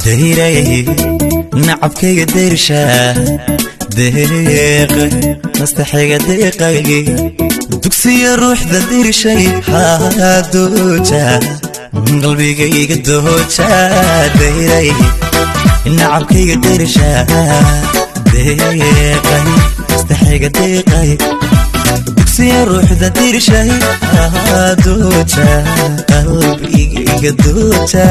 Dayray nacabkayga dayrsha deeq nastaxiga deeqaygi dugsiya ruuxda dirshay dooja qalbigayga dooja dayray nacabkayga dayrsha deeqay nastaxiga deeqay dugsiya ruuxda dirshay dooja qalbigayga dooja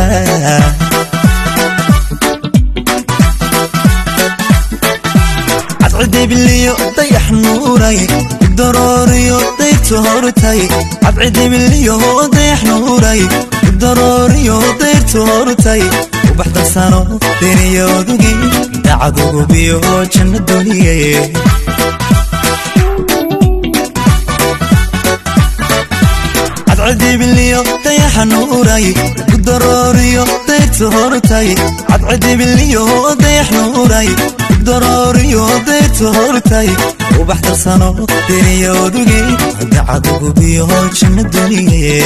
cadcidibiliyo dayax nuuray darooriyo dayrtu hortay cadcidibiliyo dayax nuuray darooriyo dayrtu hortay ubax darsano deniyodugi dacadugubiyo janno duniye cadcidibiliyo dayax nuuray darooriyo dayrtu hortay cadcidibiliyo dayax nuuray darooriyo dayrtu hortay ubax darsano deniyodugi dacadugubiyo janno duniye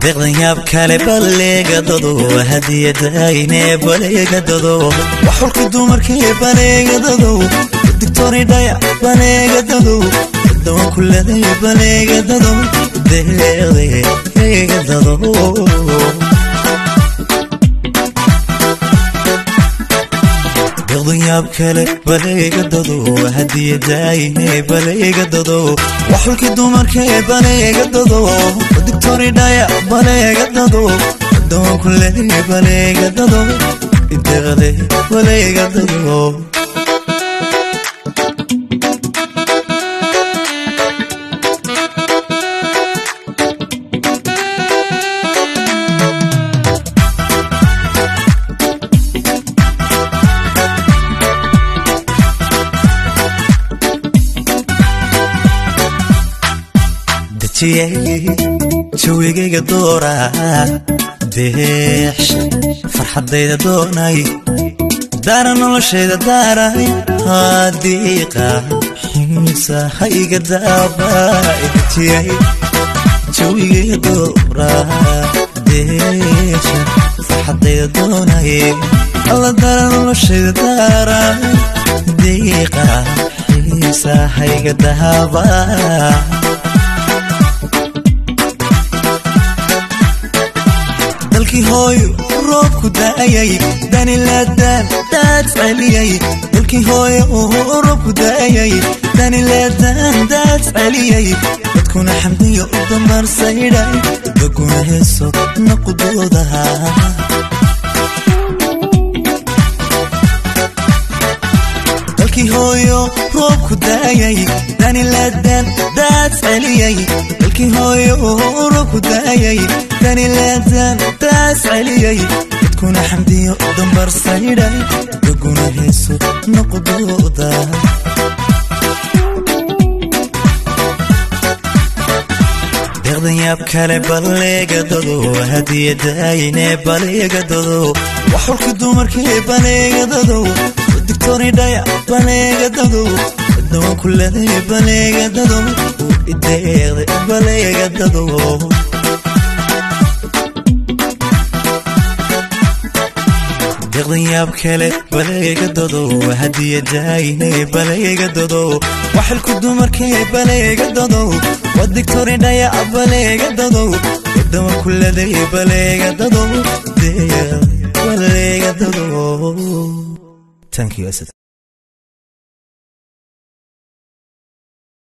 deeqdan yaab kale baleegadado hadiyadayne baleegadado waxulka dumarkee baleegadado digtoridhaya baleegadado dawan kuleday baleegadado deeqdeegadado deeqdan yaab kale baleegadado hadiyadayne baleegadado waxulka dumarkee baleegadado digtoridhaya baleegadado dawan kuleday baleegadado deeqde baleegadado jawigayga doora deexsha farxaddayda doonay daara noloshayda daaray hadiiqa xiisa hayga daabaa jawigayga doora deexsha farxaddayda doonay alla daara noloshayda daaray diiqa xiisa hayga daabaa dalkii hooyo roobku daayay danilaadaan daad celiyay dalkii hooyo roobku daayay danilaadaan daad celiyay dadkuna xamdiyo u dambarsaydhay daguna heeso naqdoodaha dalkii hooyo roobku daayay danilaadaan daad celiyay dalkii hooyo roobku daayay danilaadaan daad celiyay dadkuna xamdiyo dambarsaydhay daguna heeso noqdooda deeqdan yaab kale baleegadado hadiyadayne baleegadado waxulka dumarkee baleegadado digtoridhaya baleegadado dawan kuleday baleegadado ideeqde baleegadado deeqdan yaab kale baleegadado hadiyadayne baleegadado waxilku dumarkee baleegadado wadigtoridhaya baleegadado dawan kuleday baleegadado baleegadado. Thank you, Asad.